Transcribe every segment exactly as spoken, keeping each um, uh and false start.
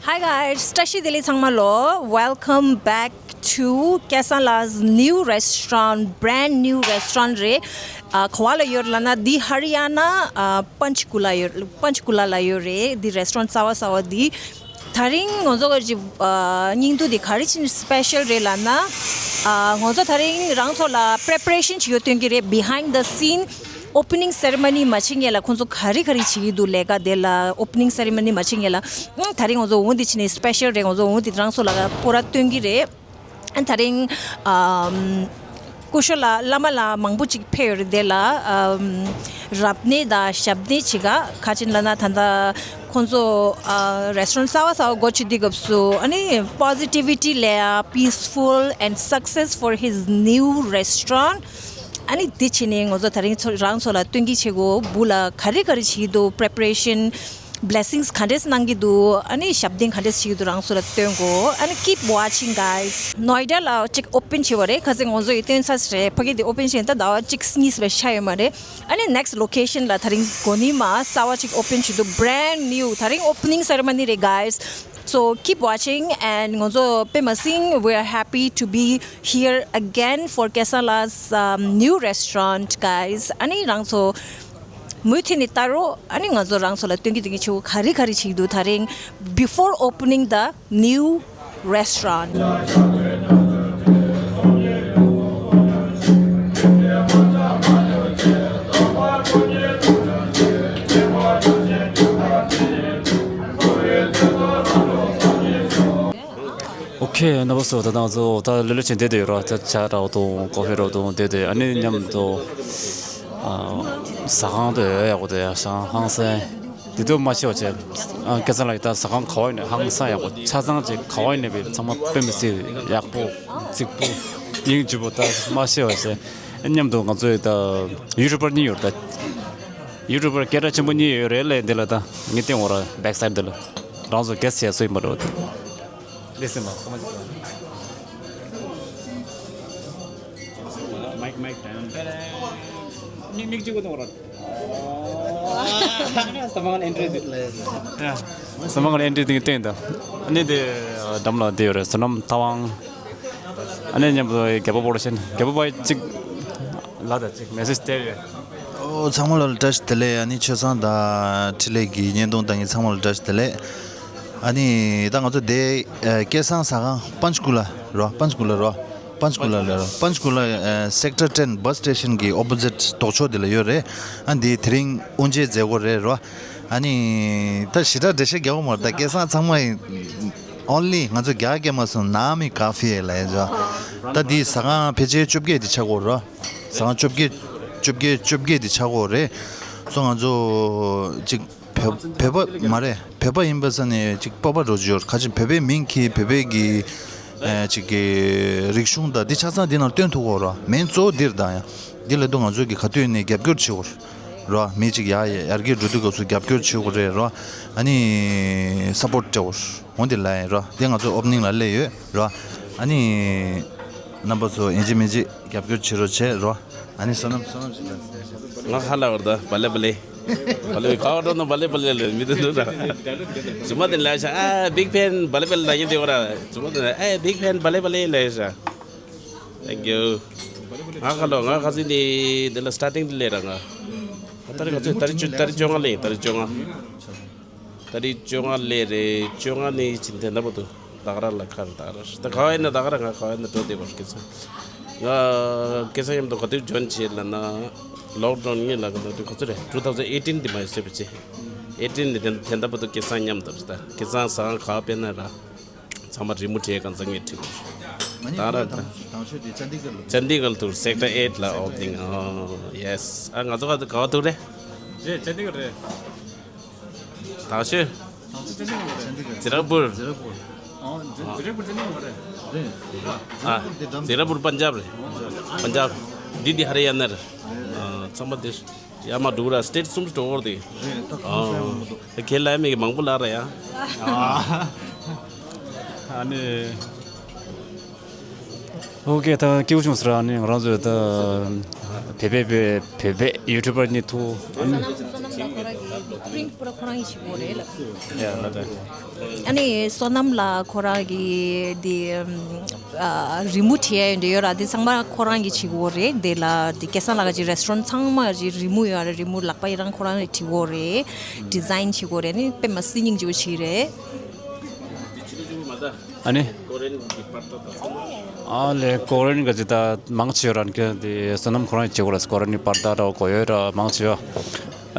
Hi guys, བཀྲ་ཤིས་བདེ་ལེགས་ཚང་མ་ལོ། Welcome back to Kesanla's new restaurant, brand new restaurant རེད། ཨ་ག་བ་ལ་ཡོད་ལབ་ན་འདི་ཧ་རི་ཡ་ན་ཨ་པན་ཆ་ཀུ་ལ་ཡོད། པན་ཆ་ཀུ་ལ་ལ་ཡོད་རེད། འདི་restaurant གསར་བ་གསར་བ་འདི། ད་རིང་ང་ཚོ་གི་ཨ་སྙིང་སྡུག་འདི་ག་རེ་བྱས་ནས་special རེད་ལབ་ན། ཨ་ང་ཚོ་ད་རིང་རང་ཚོ་ལ་preparation བྱེད་ཡོད་སྟོན་གྱི་རེད། Behind the scene opening ceremony མ་བྱེད་སྔོན་ལ་ཁོང་ཚོ་ག་རེ་ག་རེ་བྱེད་ཀྱི་འདུག་ལས་ཀ་དེ་ལ། Opening ceremony མ་བྱེད་སྔོན་ལ་ཨང་ད་རིང་ང་ཚོ་འོ་འདི་བྱས་ནས་special རེད། ང་ཚོ་འོ་འདི་རང་ཚོ་ལ་པོ་ར་སྟོན་གྱི་རེད། ཨ་ད་རིང་ཨམ་སྐུ་ཞབས་ལགས་བླ་མ་ལགས་མང་པོ་ཅིག་ཕེབས་ཡོད་རེད། དེ་ལ་ཨམ་རབ་གནས་དང་ཞབས་གནས་བྱེད་ག་ག་ཅིན་ལབ་ན། ད་ལྟ་ཁོང་ཚོ་ཨ་restaurant གསར་བ་གསར་བ་སྒོ་ཕྱེ་དུས་སྐབས་སུ་ཨ་ནི་positivity ལ་peaceful and success for his new restaurant ཨ་ནི་དེ་བྱས་ནས་ང་ཚོ་ད་རིང་ཚོ་རང་ཚོ་ལ་སྟོན་གྱི་བྱེད་སྒོ་བུ་ལ་ག་རེ་ག་རེ་བྱེད་ཀྱི་འདུག preparation blessings ག་འདྲས་གནང་གི་འདུག་ཨ་ནི་ཞབས་བརྟན་ག་འདྲས་བྱེད་ཀྱི་འདུག་རང་ཚོ་ལ་སྟོན་གོ་ཨ་ནི་keep watching guys. Noida ལ་གཅིག་open བྱས་པ་རེད། ཁ་སང་ང་ཚོ་ཡི་སྟོན་ས་རེད། ཕ་གི་དེ་open བྱས་ད་ཟླ་བ་གཅིག་གཉིས་པའི་ཤ་ཡོད་མ་རེད། ཨ་ནི་next location ལ་ད་རིང་གོ་ནི་མ་གསར་བ་གཅིག་open བྱས་འདུག brand new ད་རིང་opening ceremony རེད་guys. So keep watching and ང་ཚོ་པད་མ་སིང་we are happy to be here again for Kesanla's um, new restaurant guys. ཨ་ནི་རང་ཚོ་མུ་མཐུད་ནས་ལྟ་རོགས། ཨ་ནི་ང་ཚོ་རང་ཚོ་ལ་སྟོན་གྱི་སྟོན་གྱི་ཆེ་བོ་ག་རེ་ག་རེ་བྱེད་ཀྱི་འདུག་ད་རིང་before opening the new restaurant. Okay རྣམ་པ་ཚོ། ད་ང་ཚོ་ད་ལོ་ལོ་ཆེན་བསྡད་དེ་ཡོད་ར། ད་ཇ་རག་དང་ཀོ་ཧྥི་རག་དང་བསྡད་དེ། ཨ་ནི་མཉམ་དུ་ཨ་ཟ་ཁང་དུ་ཡོད་ཡག་པོ་དེ་ཡང་ཧང་སང་དེ་དུ་མ་ཤེས་པ་བྱས། ཨ་སྐལ་བཟང་ལགས་ད་ཟ་ཁང་ག་བ་ཡིན་ནས་ཧང་སང་ཡག་པོ། ཆ་ཚང་ཅིག་ག་བ་ཡིན་ནས་བས་ཚང་མ་དཔེ་མི་སྲིད་ཡག་པོ་རྫིག་པོ་སྙིང་རྗེ་པོ་ད་མ་ཤེས་པ་བྱས། ཨ་མཉམ་དུ་ང་ཚོའི་ད་ཡུ་ཊུབ་པར་གཉིས་ཡོད་རེད། ད་ཡུ་ཊུབ་པར་སྐད་གྲགས་ཆེན་པོ་གཉིས་ཡོད་རེད་ལས། འདི་ལ་ད་ངས་བསྟན་འོང་ར་back side འདི་ལ་རང་ཚོ་ག་རེ་བྱས་སོ་ཡིན་པ་རེད། ལེ་སི་མ་ཁོ་མ་ཅིག་མའིག་མའིག་དང་མིག་མིག་གཅིག་པོ་གཏོང་རོགས། ས་མ་ཁོ་ན་ཨེན་ཊི་རི་དེ། ཡ། ས་མ་ཁོ་ན་ཨེན་ཊི་རི་དེ་བསྟན་དང་། ཨ་ནི་དེ་འགྲམ་ལ་དེ་ཡོད་རེད། བསོད་ནམས་ཐབས་དབང་། ཨ་ནི་མཉམ་དུ་རྒྱལ་པོ་པོ་རོ་ཤན། རྒྱལ་པོ་པ་གཅིག་ལ་ད་གཅིག་མེ་སེ་ཇི་སྟེར་ཡོད། ཨོ་ཚང་མ་ལ་བཀྲ་ཤིས་བདེ་ལེགས། ཨ་ནི་ཆོས་བཟང་དང་འཕྲིན་ལས་ཀྱི་བརྙན་ཐུང་ལྟ་མཁན་ཚང་མ་ལ་བཀྲ་ཤིས་བདེ་ལེགས། ཨ་ནི་ད་ང་ཚོ་དེ་ཨ་སྐལ་བཟང་ཟ་ཁང་པན་ཆ་ཀུ་ལ་རོ། པན་ཆ་ཀུ་ལ་རོ། པན་ཆ་ཀུ་ལ་ལ་རོ། པན་ཆ་ཀུ་ལ་ཨ་sector ten bus station གི་opposite ལྡོག་ཕྱོགས་དེ་ལ་ཡོད་རེད། ཨ་འདི་དེ་རིང་དབུ་འབྱེད་མཛད་སྒོ་རེད་རོ། ཨ་ནི་ད་ཞེ་དྲག་འགྲེལ་བཤད་རྒྱག་དགོས་མ་རེད། ད་སྐལ་བཟང་ཚང་མ་ཡིན། Only ང་ཚོ་རྒྱ་སྐད་མ་སོང་ནང་མི་ཀ་ཧྥེ་ལ་ཡ་ཇོ། ད་འདི་ཟ་ཁང་ཕལ་ཆེར་བཅོ་བརྒྱད་དེ་ཆགས་ཀྱི་ཡོད་རེད། ཟ་ཁང་བཅོ་བརྒྱད་བཅོ་བརྒྱད་བཅོ་བརྒྱད་དེ་ཆགས་ཀྱི་ཡོད་རེད། སོ་ང་ཚོ་ཅིག་བོད་བོད་པ་མ་རེད། བོད་པ་ཡིན་པ་ས་ནས་ཅིག་སྤོབས་པ་འདྲ་ཅིག་ཡོད་རེད། ཁ་ཅིག་བོད་པའི་མིང་གིས་བོད་པའི་གི་ཨེ་ཅིག་གི་རིག་གཞུང་དང་འདི་ཆ་ཚང་འདི་ནང་སྟོན་ཐུབ་ཀྱི་ཡོད་རེད། མིང་གཙོ་བོ་འདིར་དང་ཡང་འདི་ལ་དུ་ང་ཚོ་གི་ག་དུས་ནས་རྒྱབ་སྐྱོར་བྱེད་དགོས་རེད། རོ། མི་གཅིག་ཡར་ཡར་རྒྱས་འགྲོ་དུས་སྐབས་སུ་རྒྱབ་སྐྱོར་བྱེད་དགོས་རེད་རོ། ཨ་ནི་སབ་པོར་སྤྲད་དགོས་འོ་འདི་ལ་ཡིན་རོ། འདི་ང་ཚོ་ཨོ་པ་ནིང་ལ་སླེབས་ཡོད་རོ། ཨ་ནི་རྣམ་པ་ཚོ་ཡིན་གཅིག་མིན་གཅིག་རྒྱབ་སྐྱོར་བྱེད་རོགས་བྱེད་རོ། ཨ་ནི་བསོད་ནམས་བསོད་ནམས་ཞིག་ལ། ང་ཧ་ལ་བར་ད་བ་ལེ་བ་ལེ། བ་ལེ་བ་ལེ། ག་བ་འགྲོ་ན་བ་ལེ་བ་ལེ་ལེ་མི་དུ་འདུག་ར། ཇུ་མ་དེ་ལ་ཤ་ཨ་big fan བ་ལེ་བ་ལེ་ལ་ཡིན་དེ་བ་ར། ཇུ་མ་དེ་ཨ་big fan བ་ལེ་བ་ལེ་ལ་ཤ། Thank you. ང་ཁ་ལོ་ང་ཁ་སི་ནི་དེ་ལ་starting དེ་ལས་ར་ང་། ད་རེས་ང་ཚོས་ད་རེས་བཅོ་ད་རེས་བཅོ་ལྔ་ལས་ད་རེས་བཅོ་ལྔ། ད་རེས་བཅོ་ལྔ་ལས་རེད། བཅོ་ལྔ་ནས་ཕྱིན་ཐེན་ད་བོ་དུ་ད་ག་ར་ལ་ཁར་ད་ག་ར་ད་ག་བ་ཡིན་ན་ད་ག་ར་ང་ག་བ་ཡིན་ན་འགྲོ་བདེ་བར་སྐད་ཆ། ང་སྐལ་བཟང་མཉམ་དུ་ག་དུས་join བྱེད་ལ་ན་lockdown ངེད་ལ་ག་ད་དུས་ག་ཚོད་རེད། two thousand eighteen དེ་མ་ཡོད་སྲིད་པ་ཅི། eighteen ནས་ཐེན་ཐེན་ད་བོ་དུ་སྐལ་བཟང་མཉམ་དུ་རེད། ད་སྐལ་བཟང་ཟ་ཁང་ག་བ་དཔེར་ན་ར། ཚང་མ་རི་མོ་བྲིས་གང་ཚང་ངས་བྲིས་དགོས། ད་ར་ད་དང་ཤོས་དེ་ཅན་དི་གར་ལ། ཅན་དི་གར་ལ་ཐུག་sector eight ལ་opening ཨོ་yes ཨ་ང་ཚོ་ག་ག་བ་ཐུག་རེད། རེད་ཅན་དི་གར་རེད། དང་ཤོས། དང་ཤོས་ཅན་དི་གར་རེད། ཛི་རག་པུར། ཛི་རག་པུར། ཨོ་ཛི་རག་པུར་ཅན་དི་གར་མ་རེད། རེད། ཨ་ཛི་རག་པུར་པན་ཇབ་རེད། པན་ཇབ། འདི་འདི་ཧ་རི་ཡ་ན་རེད། ཨ་ཚང་མ་འདིར། ཡ་མ་འགྲོ་ར་state གསུམ་འགྲོ་བར་དེ། རེད་ད་ཨ་ཁོང་ཚོ་ཡང་མ་འདུག་ད་ཁྱེད་ལ་མེད་མང་པོ་ལ་ར་ཡ། ཨ་ནི། ཨོ་ཀེ་ད་སྐྱིད་པོ་བྱུང་ཟེར། ཨ་ནི་ང་རང་ཚོ་ད་བེ་བེ་བེ་བེ་བེ་ཡུ་ཊུབ་པར་གཉིས་ཐུག་ཨ་ནི། པི་རིན་ཊི་པུ་ར་ཁོ་རང་གིས་བྱེད་དགོས་རེད་ལབ། ཡ་ལ་ད། ཨ་ནི་བསོད་ནམས་ལགས་ཁོ་རང་གི་དེ་ཨ་རི་མོ་བྲིས་ཡ་ཡོད་འདྲ་ཡོད་ར། དེ་ཚང་མ་ཁོ་རང་གིས་བྱེད་དགོས་རེད། དེ་ལ་དེ་སྐལ་བཟང་ལགས་ཀྱི་རེ་སི་ཊོ་རན་ཊི་ཚང་མ་གི་རི་མོ་ཡོད་ར། རི་མོ་ལག་པ་ཡི་རང་ཁོ་རང་གིས་བྲིས་དགོས་རེད། ཌི་ཛའིན་བྱེད་དགོས་རེད། ཨ་ནི་དཔེ་མ་སྲིད་སྙིང་རྗེ་པོ་བྱས་རེད། ཨ་ནི། ཨ་ལེ་ཀོ་རི་ཡན་གྱི་ད་མང་ཆེ་ཡོད་ར། ནི་ཀྱི་དེ་བསོད་ནམས་ཁོ་རང་གིས་བྱེད་དགོས་ར། ཀོ་རི་ཡན་པར་ད་ར་གོ་ཡོད་ར། མང་ཆེ་ཡོད།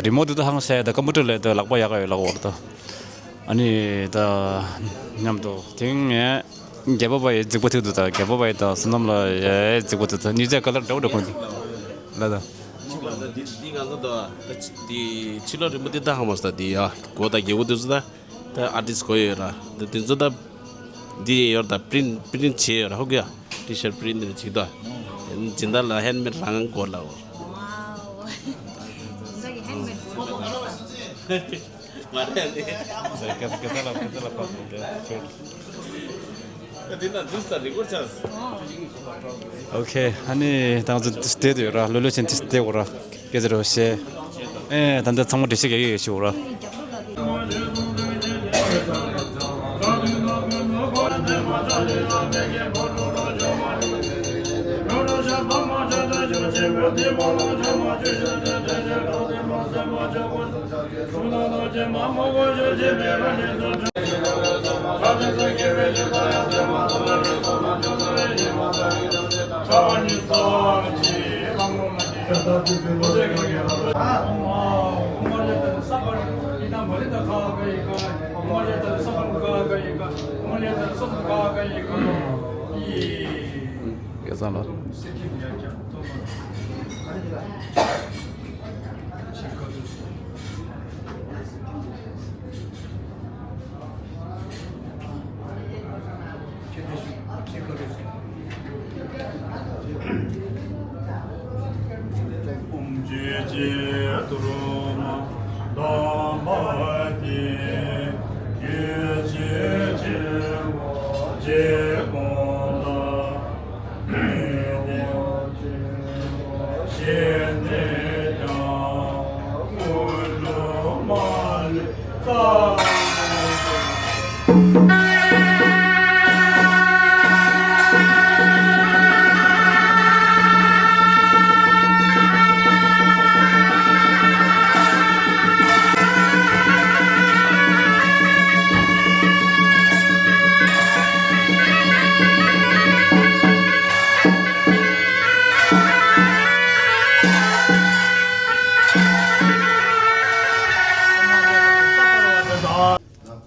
རི་མོ་དེ་ད་ཧང་སངས་ཡ། ད་ཀམ་པུ་ཊར་ལས་ད་ལག་པ་ཡག་ག་ཡོད་ལ་གོ་ར་ད། ཨ་ནི་ད་མཉམ་དུ་དེང་ངས་རྒྱལ་པོ་པ་ཡི་རྫིག་པོ་ཐུག་འདུག་ད་རྒྱལ་པོ་པ་ཡི་ད་བསོད་ནམས་ལ་ཡ་རྫིག་པོ་ཐུག་ད་གཉིས་ཆ་ཀ་ལར་འདྲ་བོ་འདྲ་གོ་འདུག་ལ་ད། འདི་འདི་ང་ཚོ་ད་ད་འདི་ཕྱི་ལོགས་རི་མོ་འདི་ད་ཧང་མ་སོང་། ད་འདི་ཡ་གོ་ད་རྒྱལ་པོ་དེ་ཚོ་ད། ད་ཨར་ཊིསི་གོ་ཡོད་ར། ད་དེ་ཚོ་ད་འདི་ཡོད་ར། ད་པི་རིན་ཊི་པི་རིན་ཊི་བྱས་ཡོད་ར། ཧོ་གི་ཡ་ཊི་ཤར་ཊི་པི་རིན་ཊི་འདི་བྱེད་ད། སྦྱིན་བདག་ལ་ཧེན་མེཌ་རང་གོ་ལ་འོ། ཝའོ། ད་གི་ཧེན་མེཌ་གོ་ལ་འོ། མ་རེད་ནི། ད་སྐད་སྐད་ལ་སྐད་ལ་ཕབ་དགོས་རེད། འདི་ན་འདུག་ས་རི་གོར་ཆགས། ཨོ་ཁེ། ཨ་ནི་ད་ང་ཚོ་ཏིས་བསྡད་དུ་ཡོད་ར། ལོ་ལོ་ཆེན་ཏིས་བསྡད་དགོས་ར། སྐད་ཆ་རོ་བཤད། ཨེ་ད་འདི་ཚང་མ་འགྲེལ་བཤད་རྒྱག་གི་ཡོད་ཤི་འོ་ར།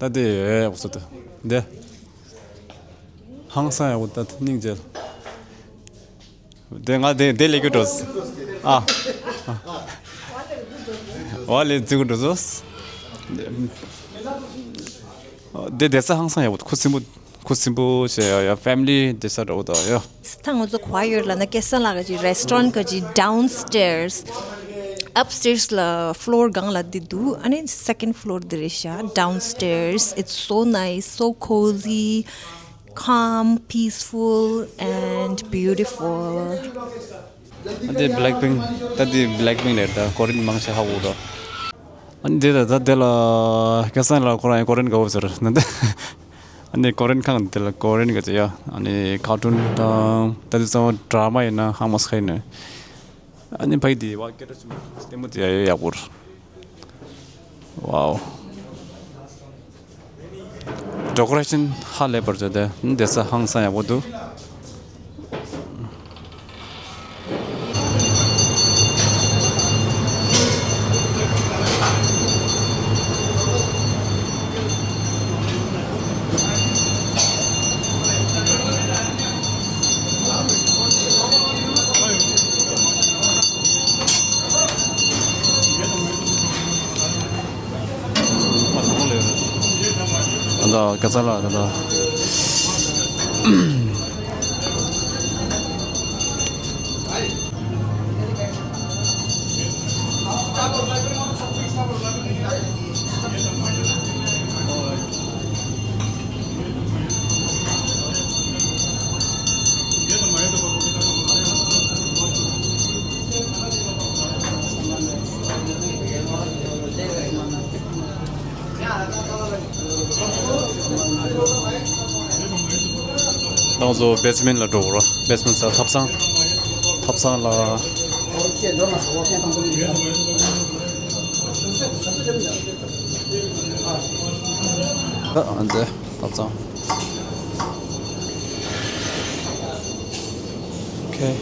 ད་དེ་ཡག་པོ་སོ་ད། འདི་ཧང་སང་ཡག་པོ་ད་སྙིང་རྗེ། དེ་ང་དེ་དེ་ལས་ཀྱི་འགྲོ། ཨ། ཨ། ཝ་ལེ་ཙི་གུ་འགྲོ་སོ། དེ་དེ་ས་ཧང་སང་ཡག་པོ། ཁུ་སིམ་པོ། ཁུ་སིམ་པོ་བྱས་ཡ་ཡ་ཕེ་མི་ལི་དེ་ས་འགྲོ་ད་ཡ། ད་ང་ཚོ་ག་པར་ཡོད་ལབ་ན་སྐལ་བཟང་ལགས་ཀྱི་རེ་སི་ཊོ་རན་ཊི་ག་ཅིག་ཌའུན་སི་ཊེར་སི། ཨབ་སི་ཊེར་སི་ལ་ཕི་ལོར་སྒང་ལ་འདི་འདུག་ཨ་ནི་སེ་ཀེན་ཌི་ཕི་ལོར་འདི་རེད་ཤག Downstairs, it's so nice, so cozy, calm, peaceful and beautiful. ཨ་འདི་བྷི་ལེག་པིང་། ད་འདི་བྷི་ལེག་པིང་རེད། ད་ཀོ་རི་ཡན་མང་ཆེ་ཧ་གོ་འགྲོ། ཨ་འདི་ད་ད་འདི་ལ་སྐལ་བཟང་ལགས་ཁོ་རང་ཡང་ཀོ་རི་ཡན་དགའ་བོ་ཟེར་ན་འདི། ཨ་ནི་ཀོ་རི་ཡན་ཁང་འདི་ལ་ཀོ་རི་ཡན་ག་ཚོད་ཡ། ཨ་ནི་ཁ་ཊུན་དང་ད་འདི་ཚང་མ་ཌ་ར་མ་ཡིན་ན་ཧང་མ་སི་ཁ་ཡིན་ན། ཨ་ནི་ཕ་གི་འདི་བ་སྐད་གྲགས་ཆེན་པོ་ལྟད་མོ་དེ་ཡ་ཡག་པོ་རེད། ཝའོ། ཌེ་ཀོ་རེ་ཤན་ཧ་ལས་པར་བྱས་ཏེ་འདི་ས་ཧང་སང་ཡག་པོ་འདུག་ཨ་ད་སྐལ་བཟང་ལགས་ད་ད། ང་ཚོ་བེ་སི་མེན་ལ་འགྲོ་དགོས་ར། བེ་སི་མེན་ཟེར་ཐབ་ཚང་། ཐབ་ཚང་ལ། ཨ་འདི་ཐབ་ཚང་། Okay.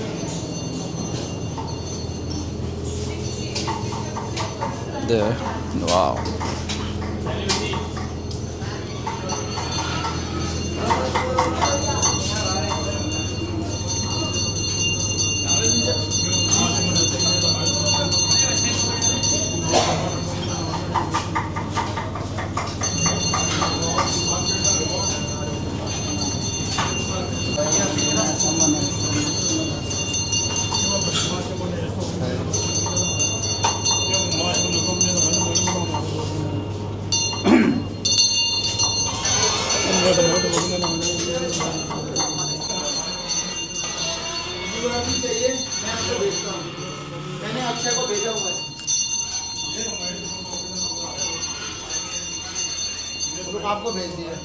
There. Wow. मैंने अक्षय को भेजा हुआ है। रुक, आपको भेज दिया।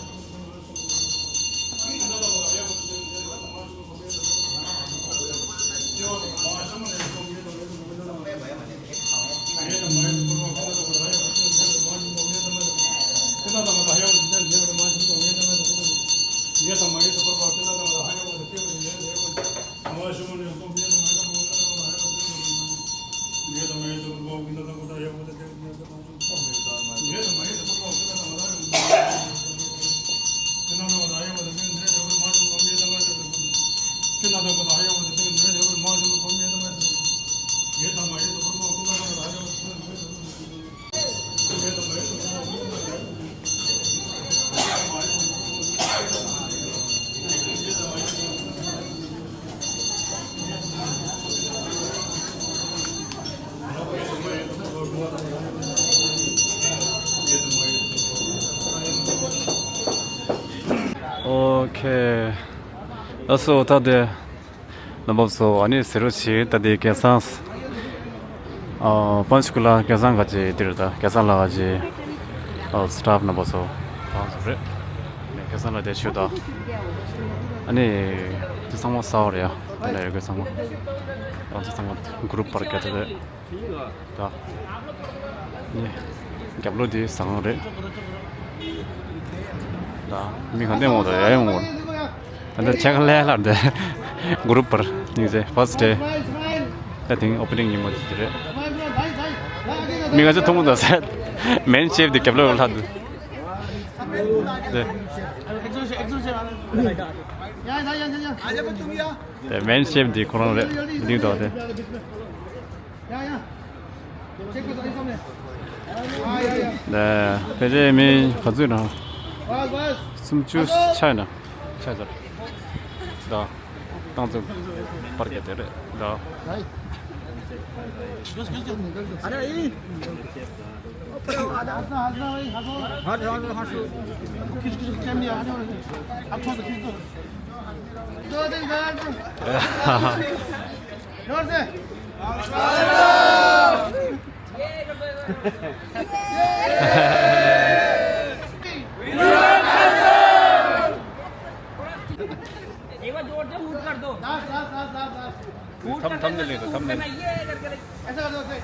Okay. ལགས་སོ། ད་དེ། རྣམ་པ་ཚོ། ཨ་ནི་ཟེར་རོ་ཆེ། ད་དེ་སྐལ་བཟང་། ཨ། པན་ཆ་ཀུ་ལ་སྐལ་བཟང་ག་ཅེ་དེ་རེད། ད་སྐལ་བཟང་ལགས་ག་ཅེ། ཨ། སི་ཊཱཕ་རྣམ་པ་ཚོ། ཨ། ཚོ་རེད། ནས་སྐལ་བཟང་ལགས་དེ་ཆོས་ད། ཨ་ནི། དེ་ཚང་མ་གསར་པ་རེད་ཡ། དེ་ལ་ཡོད་དགོས་ཚང་མ། ང་ཚོ་ཚང་མ་གུ་རུབ་པར་ག་ཚོད་རེད། ད། ནི། རྒྱབ་ལོགས་དེ་ཟ་ཁང་རེད། ད། མི་ག་འདྲ་འོང་། ད་ཡ་ཡོང་འོང་། ད་ལྟ་ཆེ་ཁ་ལས་ལར་འདི་གུ་རུབ་པར་ནི་ཟེར། ཕར་སི་ཊི་ཌེ། ད་དེང་ཨོ་པེ་ནིང་ཉིན་མོ་དེ་རེད། མི་ག་ཚོད་མཐོང་གི་འདུག་ཟེར། མེན་ཤེཕ་དེ་རྒྱབ་ལོགས་ལྷག་འདུག་ཟེར། དེ་མེན་ཤེཕ་དེ་ཁོ་རང་རེད། མི་འདུག་དེ། ཕལ་ཆེར་མི་ག་ཚོད་ན། སུམ་ཅུ་ཆགས་ན་ཆགས་ཚར། ད་ཏང་ཙུའུ་པར་གྱི་དེ་རེད། ད། एक बार जोर से हूट कर दो। हूट थम-, करके थंबनेल ले लो, थंबनेल। ये करके ले। ऐसा कर दो, ऐसे।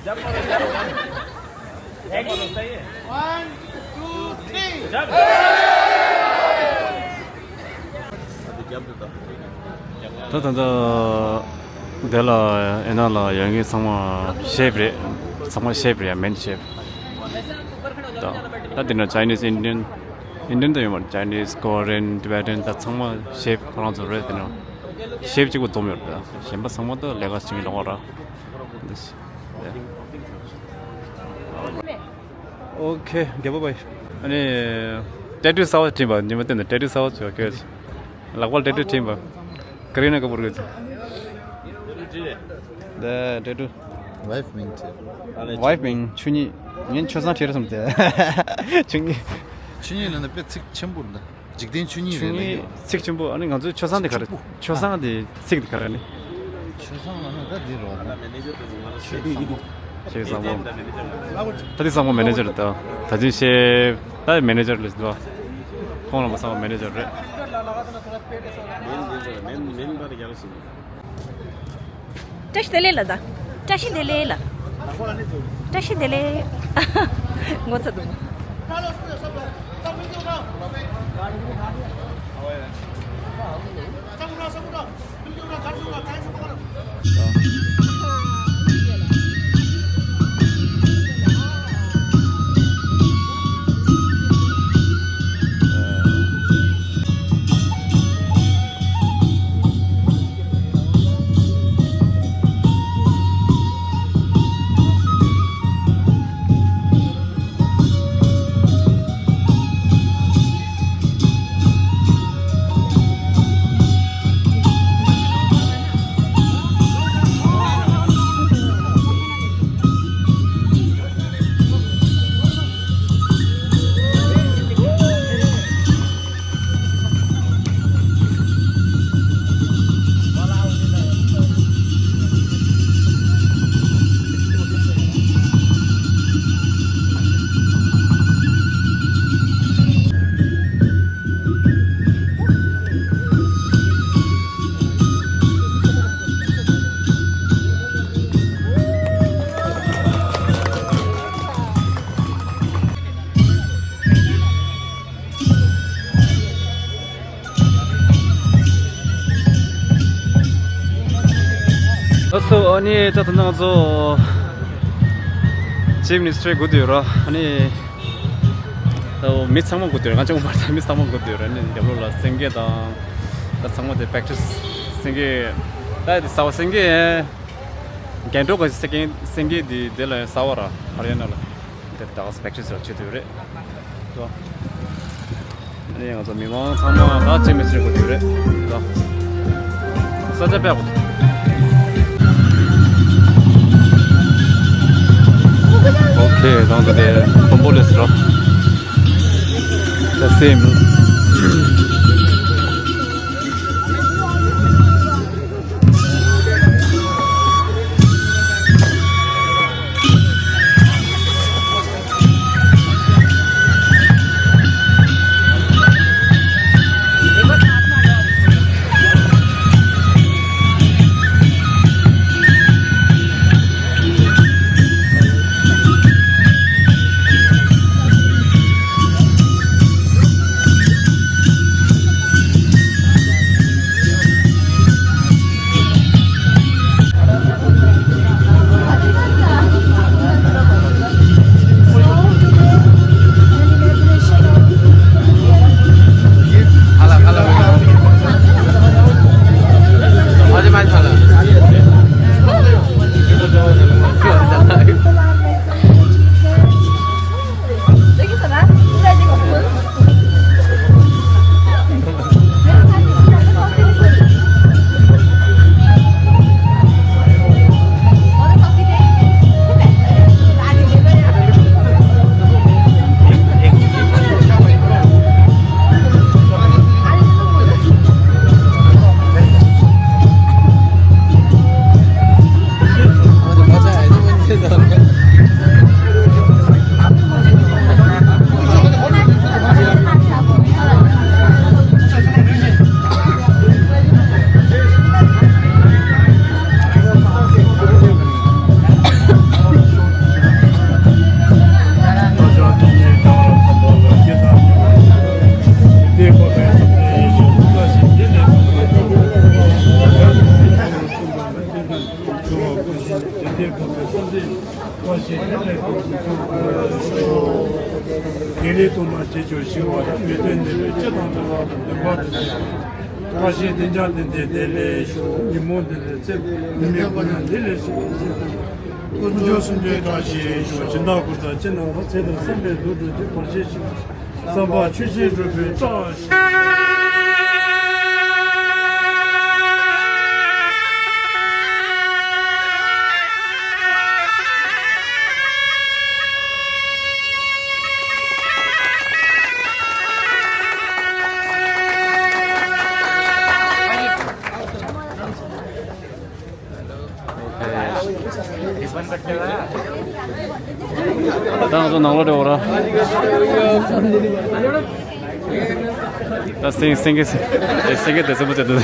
जंप मारो, जंप मारो। Ready? One, two, three. Jump. ད་ད་ལྟ་དེ་ལ་ཨེ་ན་ལ་ཡོད་མཁན་ཚང་མ་ཤེཕ་རེད། ཚང་མ་ཤེཕ་རེད། མེན་ཤེཕ། ད་ད་དེ་ན་ཅའི་ནིས། ཨིན་ཌི་ཡན། ཨིན་ཌི་ཡན་ད་ཡོད་མ་རེད། ཅའི་ནིས། ཀོ་རི་ཡན། ཊི་བེ་ཊན། ད་ཚང་མ་ཤེཕ་ཁོ་རང་ཚོ་རེད། དེ་ན་ཤེཕ་གཅིག་པོ་འཛོམས་ཡོད་རེད། ད་གཞན་པ་ཚང་མ་ད་ལས་ཀ་བྱེད་མཁན་ལོག་ར། འདི་ཨོ་ཁེ། རྒྱལ་པོ་བྷའི། ཨ་ནི་ཊེ་ཊུ་གསར་པ་བྲིས་པ། ཉི་མ་བསྟན་ནས་ཊེ་ཊུ་གསར་པ་བྲིས་པ་སྐྱོ། ལག་པར་ཊེ་ཊུ་བྲིས་པ། ཀ་རི་ན་ཀ་པུར་གྱི། ད་ཊེ་ཊུ། ཝའིཕ་མིང་བྲིས། ཝའིཕ་མིང་ཆོས་ཉིད། ངས་ཆོས་བཟང་བྲིས་རེད་བསམ་སྟེ། ཆོས་ཉིད། ཆོས་ཉིད་ལབ་ན་དཔེ་ཚིག་ཆེན་པོ་རེད་ད། འཇིག་རྟེན་ཆོས་ཉིད་ཆོས་རེད་ལབ་ཉིད་ཡོད། ཚིག་ཆེན་པོ། ཨ་ནི་ང་ཚོའི་ཆོས་བཟང་དེ་ག་རེ། ཆོས་བཟང་དེ་ཚིག་དེ་ག་རེ་ནི། ཆོས་བཟང་ལབ་ན་ད་འདི་རེད་བ། ཆོས་བཟང་པོ། ཆོས་བཟང་པོ། ད་འདི་བཟང་པོ་མེ་ནེ་ཇར་རེད་ད། ད་ཅིང་ཤེ། ད་མེ་ནེ་ཇར་ལས་འདུག་བ། ཁོང་ལ་མ་ཚང་བ་མེ་ནེ་ཇར་རེད། མེན་མེན་མེན་པར་རྒྱལ་ཞིང་། བཀྲ་ཤིས་བདེ་ལེགས་ལ་ད། བཀྲ་ཤིས་བདེ་ལེགས་ལ། བཀྲ་ཤིས་བདེ་ལེགས། ངོ་ཚ་འདུག་ལགས་སོ། ཨ་ནི་ད་ད་ང་ཚོ་ཅིབ་མི་ནི་སི་ཊར་སྒུག་བསྡད་ཡོད་ར། ཨ་ནི་ད་མི་ཚང་མ་སྒུག་བསྡད་ཡོད་ར། ང་གཅིག་པོ་མ་རེད། མི་ཚང་མ་སྒུག་བསྡད་ཡོད་ར། ཨ་ནི་རྒྱབ་ལོགས་ལ་སེང་གེ་དང་ད་ཚང་མ་དེ་པེག་ཊི་སི་སེང་གེ་ད་དེ་གསར་པ་སེང་གེ་རྒྱན་སྒྲོག་གི་སེང་གེ་སེང་གེ་དེ་དེ་ལ་གསར་པ་ར། ཧ་རི་ཡ་ན་ལ། དེ་ད་ག་སེ་པེག་ཊི་སི་ར་བྱེད་དུས་རེད་དོ། ཨ་ནི་ང་ཚོ་མི་མང་ཚང་མ་ད་ཅིབ་མི་ནི་སི་ཊར་སྒུག་དུས་རེད་དོ། ས་ཆ་དཔེ་ཡག་པོ་འདུག་ཨོ་ཁེ། ད་ང་ཚོ་དེ་དཔོན་པོ་སླེབས་སོང་ར། ད་སེམས། དགེ་ལེགས་ཐོག་མར་བྱེད་ཆོག་ཞི་བ་དང་མི་མཐུན་ནད་པའི་སྤྱི་དང་འབྲེལ་བ་དང་ལྡན་པ་དེ་ཚོ། བཀྲ་ཤིས་བདེ་འཇགས་ལྡན་ལྡན་བདེ་ལེགས་ཤོག་ཉིན་མོ་བདེ་ལེགས་ཚེ་ཉི་མའི་འཁོར་ཡང་བདེ་ལེགས་ཤོག་ཚེ་དང་། དཀོན་མཆོག་གསུམ་གྱི་བཀྲ་ཤིས་ཤོག་སྦྱིན་བདག་གུར་དང་ཅི་ནང་ལ་ཚེ་དང་བསམ་པའི་འདུན་གྲུབ་ཀྱི་བར་ཆད་ཞི་བ། བསམ་པ་ཆོས་བཞིན་འགྲུབ་པའི་བཀྲ་ཤིས། ད་ང་ཚོ་ནང་ལོགས་འགྲོ་འོ་ར། ད་སེང་སེང་གེ་སེང་གེ་དེ་ཚོ་མོ་ཚོ་འདུག་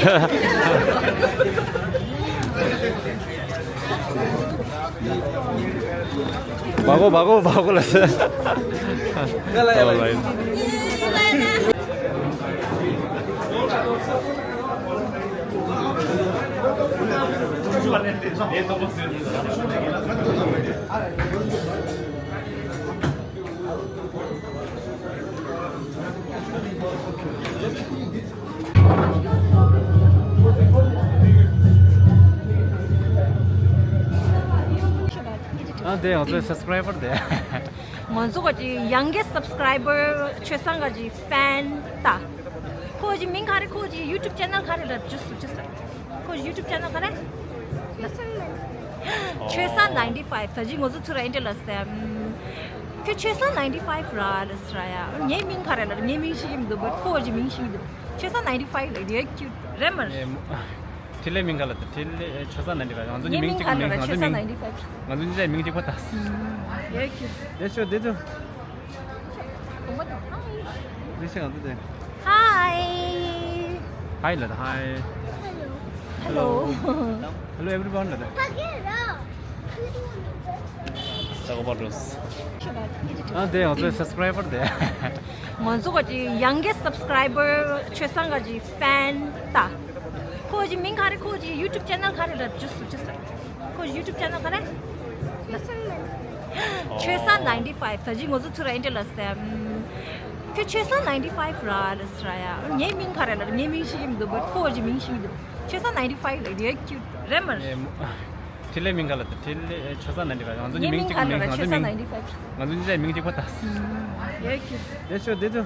བ་གོ་བ་གོ་བ་གོ་ལ་ཟེར། ང་ལ་ཡ་ལ་ཡིན། ཨ་དེ་ང་ཚོའི་སབ་སི་ཀ་རའི་བར་དེ། ང་ཚོ་ག་ཅི་ཡང་གི་སབ་སི་ཀ་རའི་བར་ཆོས་བཟང་ག་ཅི་ཕེན་ད། ཁོ་ཅི་མིང་ག་རེ། ཁོ་ཅི་ཡུ་ཊུབ་ཅེ་ནལ་ག་རེ་ར། ཇུ་སུ་ཇུ་སུ། ཁོ་ཡུ་ཊུབ་ཅེ་ནལ་ག་རེ། ཆོས་བཟང་ནའིན་ཊི་ཕའིབ། ད་ཅི་ང་ཚོ་ཐུ་ར་ཨིན་ཊི་ལ་སྟེ། ཁྱོད་ཆོས་བཟང་ནའིན་ཊི་ཕའིབ་ར་རེད་ཟེར་ཡ། ངའི་མིང་ག་རེ་ལ། ངའི་མིང་ཤེས་ཀྱི་མི་འདུག་བཊ་ཁོ་ཅི་མིང་ཤེས་ཀྱི་འདུག་ཆོས་བཟང་ནའིན་ཊི་ཕའིབ་ལ་རེད་ཁྱུ་རེད་མ་རེད། ངའི་མོ། འཕྲིན་ལས་མིང་ག་ལ་ད། འཕྲིན་ལས་ཆོས་བཟང་ནའིན་ཊི་ཕའིབ། ང་ཚོ་གཉིས་མིང་གཅིག་ག་མིང་། ང་ཚོ་གཉིས། ང་ཚོ་གཉིས་མིང་གཅིག་པ་ད། ཡེ་ཤོ་དེ་ཚོ། དེ་ཤེས་ང་ཚོ་དེ། ཧའི། ཧའི་ལ་ད་ཧའི། ཧེ་ལོ། Hello everyone ལ་ད། ད་གོ་པ་འགྲོ། ཨ་དེ་ང་ཚོའི་སབ་སི་ཀ་རའི་བར་དེ། ང་ཚོ་ག་ཅི་ཡང་གི་སབ་སི་ཀ་རའི་བར་ཆོས་བཟང་ག་ཅི་ཕེན་ད། ཁོ་ཅི་མིང་ག་རེ། ཁོ་ཅི་ཡུ་ཊུབ་ཅེ་ནལ་ག་རེ་ར། ཇུ་སུ་ཇུ་སུ། ཁོ་ཡུ་ཊུབ་ཅེ་ནལ་ག་རེ། ཆོས་བཟང་ནའིན་ཊི་ཕའིབ། ད་ཅི་ང་ཚོ་ཐུ་ར་ཨིན་ཊི་ལ་སྟེ། ཁྱོད་ཆོས་བཟང་ནའིན་ཊི་ཕའིབ་ར་རེད་ཟེར་ཡ། ངའི་མིང་ག་རེ་ལ། ངའི་མིང་ཤེས་ཀྱི་མི་འདུག་བཊ་ཁོ་ཅི་མིང་ཤེས་ཀྱི་འདུག་ཆོས་བཟང་ནའིན་ཊི་ཕའིབ་ལ་རེད་ཁྱུ་རེད་མ་རེད། ངའི་མོ། འཕྲིན་ལས་མིང་ག་ལ་ད། འཕྲིན་ལས་ཆོས་བཟང་ནའིན་ཊི་ཕའིབ། ང་ཚོ་གཉིས་མིང་གཅིག་ག་མིང་། ང་ཚོ་གཉིས་མིང་། ང་ཚོ་གཉིས་མིང་གཅིག་པ་ད། ཡེ་ཤོ་དེ་ཚོ།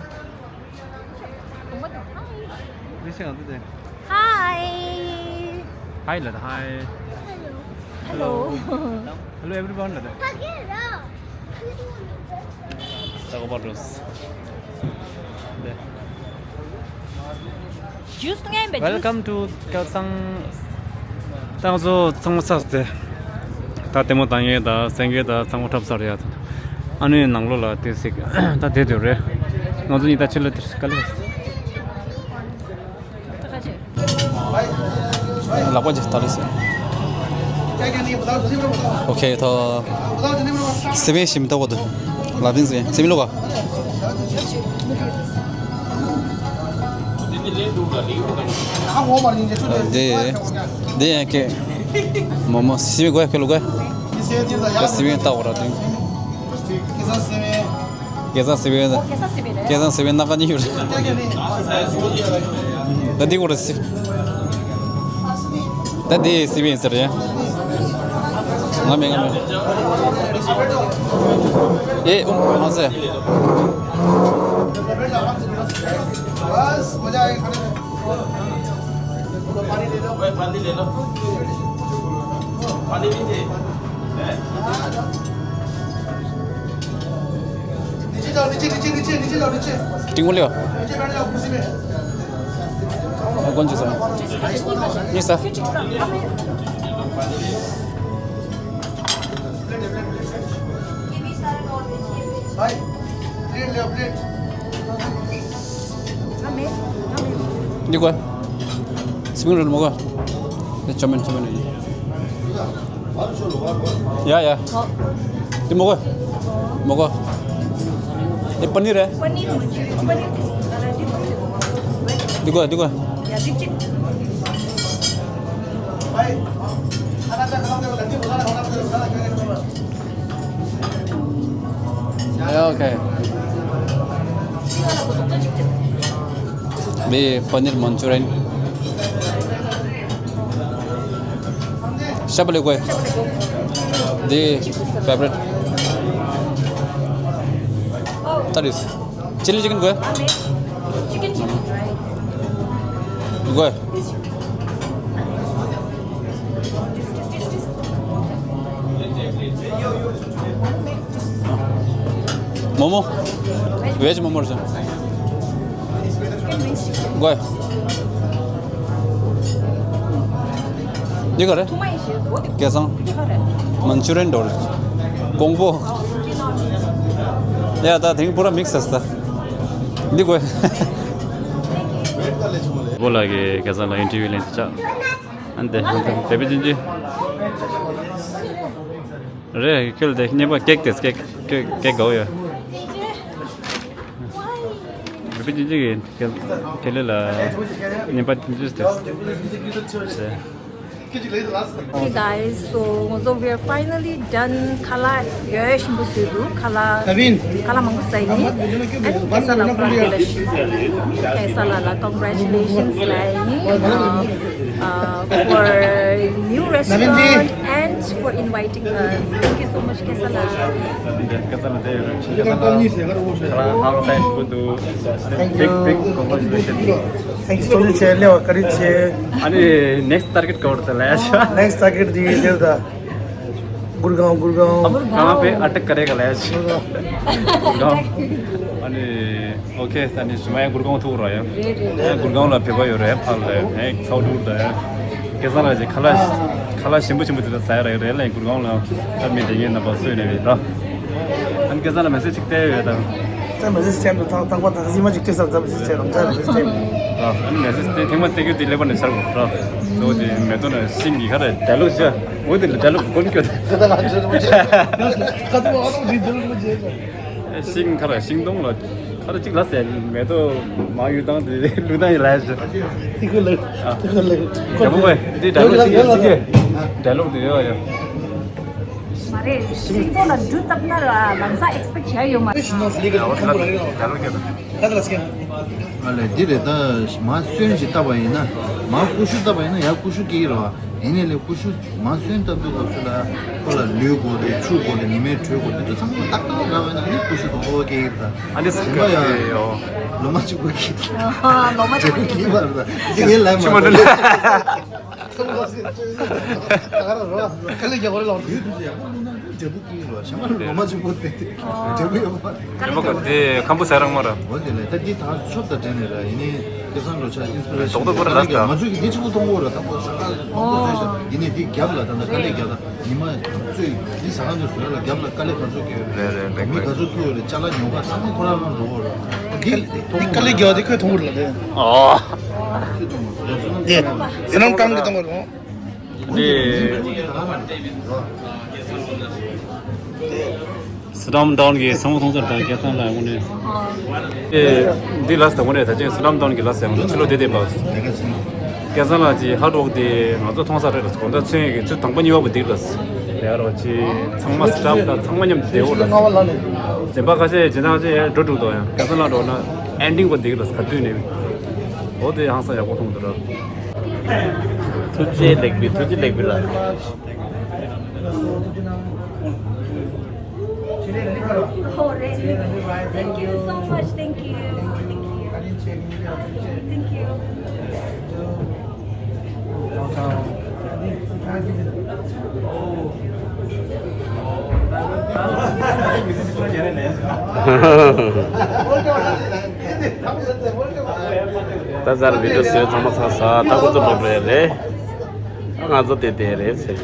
དེ་ཤེས་ང་ཚོ་དེ། ཧའི། ཧའི་ལ་ད་ཧའི། ཧེ་ལོ། Hello everyone ལ་ད། ད་གོ་པ་འགྲོ། དེ། ཇུས་ངན་པའི་ཇུས། Welcome to སྐལ་བཟང་། ད་ང་ཚོ་ཚང་མ་ཚར་ཏེ། ད་ལྟད་མོ་ལྟ་མཁན་དང་གསན་མཁན་དང་ཚང་མ་འཁྲབ་ཚར་ཡ། ཨ་ནི་ནང་ལོགས་ལ་དེ་ཟིག་ད་དེ་དེ་རེད། ང་ཚོ་གཉིས་ད་ཕྱི་ལ་དེ་ག་ལེ། ལག་པ་ཅིག་ད་ལེ་ཟེར། ཨོ་ཁེ། ཐོ། སེ་བན་ཞིམ་ཏོག་པོ་འདུག་ལ་ཕིན་སེ་སེ་མི་ལོ་ག་དེ། དེ་ཡང་ཁེ། མོ་མོ་སེ་མི་གོ་ཁེ་ལོ་ག་སེ་བན་ཏག་པོ་ར་དེ། སྐལ་བཟང་སེ་བན། སྐལ་བཟང་སེ་བན་ན་ཁ་ཉིན་ཡོད་རེད། ད་འདི་གོ་རེད་སི། ད་འདི་སི་བན་ཟེར་རེད། ང་མེད་ང་མེད། ཨེ་ཨུམ་མ་ཟེར། टिंगो लियो। कौन सी सर? नहीं सर। भाई, प्लेट ले, प्लेट। देखो, स्पून रोल मगा। चमन, चमन। या, या। ते मगा। मगा। ये पनीर है? पनीर मुझे, पनीर किस तरह की? देखो, देखो। या, चिक, चिक। Okay. वे पनीर मंचूरियन। शबले कोई। दे favourite. That is chili chicken कोई। Chicken chili. कोई। मोमो। वेज मोमो रहेछ। गयो। के गरे? केसँग? मन्चुरियन डोर। कोङ्बो। या, दा थिङ पुरा मिक्स छ त। འདི་དགོས། བོ་ལགས་ཀྱིས་ཁ་སང་ལ་ཨིན་ཊར་བིའུ་ལེན་ཆགས། ཨ་ནི་དེ་དེ་བི་ཅིན་ཅི་རེད། ཁྱོད་དེ་ཉན་པ་ཀེག་དེ་ཀེག་ཀེག་ཀེག་དགའ་བོ་ཡོད། དེ་བི་ཅིན་ཅི་གི་ཁྱོད་ལས་ལ་ཉན་པ་ཅིན་ཅི་དེ། Hey guys, so so we're finally done. ཁ་ལག་ཡོད་ཤིན་པོ་བཟོས་འདུག་ཁ་ལག་ཁ་ལག་མང་པོ་ཟ་ཡིན། And ཁ་ས་ལ་ཁོང་ཚོ་ལ་ཞུ། ཁ་ས་ལ་ལ་congratulations ལ་ཡིན། Uh, uh, for new restaurant and for inviting us. Thank you so much ཁ་ས་ལ། ཁ་ས་ལ་དེ་ཡོད་རེད། ཁ་ས་ལ་ཁ་ལག་ཧང་སང་ཡིན་ཤིན་པོ་འདུག Thank you. Big, big congratulations. Thank you so much. ལེ་བ་བཀའ་དྲིན་ཆེ། ཨ་ནི་next target ག་བར་ད་ལས་ཤ། Next target དེ་དེར་ད། གུར་གང་གུར་གང་། གང་པའི་ཨ་ཊ་ཀ་རེ་ག་ལས་ཤ། གུར་གང་། ཨ་ནི་ཨོ་ཁེ། ད་ནི་ཞུ་མ་ཡ་གུར་གང་ཐུག་ར་ཡ། རེད་རེད། ཨ་གུར་གང་ལ་ཕེབས་པ་ཡོད་རེད། ཕར་ལ་ཡ་ཁ་ལག་འདུག་ད་ཡ། ཁ་ས་ལ་ཅིག་ཁ་ལག་ཁ་ལག་ཞིམ་པོ་ཞིམ་པོ་དེ་ད་ཟ་ཡ་རེད་རེད་ལ། གུར་གང་ལ་ད་མི་དེ་ངའི་རྣམ་པ་གསོས་ནས་རེད་ད། ཨ་ནི་ཁ་ས་ལ་མེ་སེ་ཇི་ཅིག་སྟེར་ཡོད་ད། ད་མེ་སེ་ཇི་སྟེར་འདུག་ད་ད་ད་ཟི་མ་ཅིག་སྟེར་ས་ད་མེ་སེ་ཇི་སྟེར་རང་ཅག་མེ་སེ་ཇི་སྟེར། ཨ་ནི་མེ་སེ་ཇི་དེ་ཐེངས་མ་སྟེར་རྒྱུ་དེ་ཀླད་པ་ནས་ཤར་དགོས་ར། འོ་དེ་མེ་ཏོག་ནས་ཤིང་གི་ཁ་ར་ཌའི་ལོག་བྱ། འོ་དེ་ལ་ཌའི་ལོག་གོ་ནི་སྐྱོ་དེ། ཤིང་ཁ་ར་ཤིང་སྡོང་ལ་ཁ་ར་གཅིག་ལ་ཟེར། མེ་ཏོག་མ་ཡུལ་དང་དེ་ལུས་དང་ཡི་ལ་ཟེར། དེ་ཁོ་ལ་དེ་ཁོ་ལ་རྒྱ་མོ་བས་འདི་ཌའི་ལོག་ཤིང་ཤིང་གི་ཌའི་ལོག་དེ་ཡོད་ཡ། མ་རེད། ཤིང་ཏོག་ལ་འབྲུ་བཏབ་ན་ར་ལམ་སང་ཨེག་སི་པེག་བྱས་ཡོད་མ་རེད། ཨ་ལས་འདི་རེད་ད། མ་སོན་ཞིག་བཏབ་པ་ཡིན་ན། མ་ཀུ་ཤུ་བཏབ་པ་ཡིན་ན་ཡང་ཀུ་ཤུ་སྐྱེ་གི་རེད་བ། ཡིན་ནའི་ལས་ཀུ་ཤུ་མ་སོན་བཏབ་དུས་སྐབས་སུ་ལ་ཁོ་ལ་ལུད་དགོས་རེད། ཆུ་དགོས་རེད། ཉི་མའི་དྲོད་དགོས་རེད། དེ་ཚོ་ཚང་མ་ཏག་ཏག་རག་པ་ཡིན་ན་ཨ་ནི་ཀུ་ཤུ་དང་པོ་སྐྱེ་གི་རེད་ད། ཨ་ནི་གཞན་པ་ཡང་ལོ་མ་གཅིག་པོ་སྐྱེ་གི། ལོ་མ་གཅིག་པོ་སྐྱེ་གི་རེད་ད། དེ་ངའི་ལན་མ་ཆུ་མ་འདྲ། ད་ག་ར་རོ། དཀའ་ལས་རྒྱག་པ་རེད་ལགས། ཡོད་དུས་སུ་ཡག་པོ་བླུགས་ན་འབྲས་བུ་སྐྱེ་གི་རེད་བ། གཞན་པ་ལོ་མ་གཅིག་པོ་དེ་འབྲས་བུ་ཡོད་པ་རེད། དེ་མ་གོ་དེ་ཁམ་བུ་ཟ་རང་མ་ར། འོ་དེ་ལས་ད་འདི་ད་ཆོབ་དང་འབྲེལ་ནས་ར། ཡིན་ནའི་སྐལ་བཟང་རོ་ཆ་ཨིན་སི་པི་རེ་ཤན་རྡོག་རྡོག་པོ་ར་ལ་ལ་ལ་ང་ཚོས་ཀྱི་འདི་གཅིག་པོ་མཐོང་གོ་ར། ད་ཁོ་ས་ཁ་མང་པོ་བཟོས་ཤག་ཡིན་ནའི་འདི་རྒྱབ་ལ་ད་ད་དཀའ་ལས་རྒྱག་ད་ཉི་མ་ཚོས་འདི་ཟ་ཁང་དུ་བཟོས་ལ་རྒྱབ་ལ་དཀའ་ལས་ག་ཚོད་རྒྱག་ཡོད་རེད། རེད་རེད། མི་ག་ཚོད་ཐུག་ཡོད་རེད། ཅ་ལག་ཉོ་ག་ཚང་མ་ཁོ་རང་རང་འགྲོ་གོ་ར། འདི་འདི་དཀའ་ལས་རྒྱག་དེ་ཁོས་མཐོང་གོ་ར་ལ་དེ། ཨོ། དེ་སི་ནམ་ཀྲམ་གི་མཐོང་གོ་ར། འདི། སི་ནམ་ཀྲམ་གི་ཚང་མ་མཐོང་ཚར། ད་སྐལ་བཟང་ལགས་དངོས་གནས། ཨེ། འདི་ལ་ས་དངོས་གནས་ད་ཅིང་སི་ནམ་ཀྲམ་གི་ལ་ས་དངོས་གནས་ཕྱི་ལོགས་བསྡད་བསྡད་པ། སྐལ་བཟང་ལགས་ཀྱི་ཧར་ཌི་ཝོག་དེ་ང་ཚོ་མཐོང་ས་རེད་ལ། དགོང་དག་ཚུན་གྱི་ཚུར་དང་པོ་གཉིས་པ་བུ་འདི་ལ་ས་ཡ་རོ་ཅི་ཚང་མ་སི་ཊཱཕ་དང་ཚང་མ་མཉམ་དུ་བསྡད་འོ་ལ། གཞན་པ་ཁ་ཤས་ཇི་ལྟར་ཅི་ཡ་འགྲོ་འགྲོ་དོ་ཡང་སྐལ་བཟང་ལགས་འགྲོ་ན་ཨེན་ཌིང་པ་འདི་ལ་ས་ག་དུས་ནས་འོ་དེ་ཧང་སང་ཡག་པོ་མཐོང་འདུག་ར། ཐུགས་རྗེ་ལེགས་པའི་ཐུགས་རྗེ་ལེགས་པའི་ལ། Oh, really? Thank you so much. Thank you. Thank you. Thank you. ད་ཟར་བི་ཌི་ཡོ་བཟོས་ཚང་མ་ཚར་ས། ད་ཁོ་ཚོ་ལོག་འགྲོ་ཡ་རེད། ང་ཚོ་དེ་དེ་རེད་ཟེར།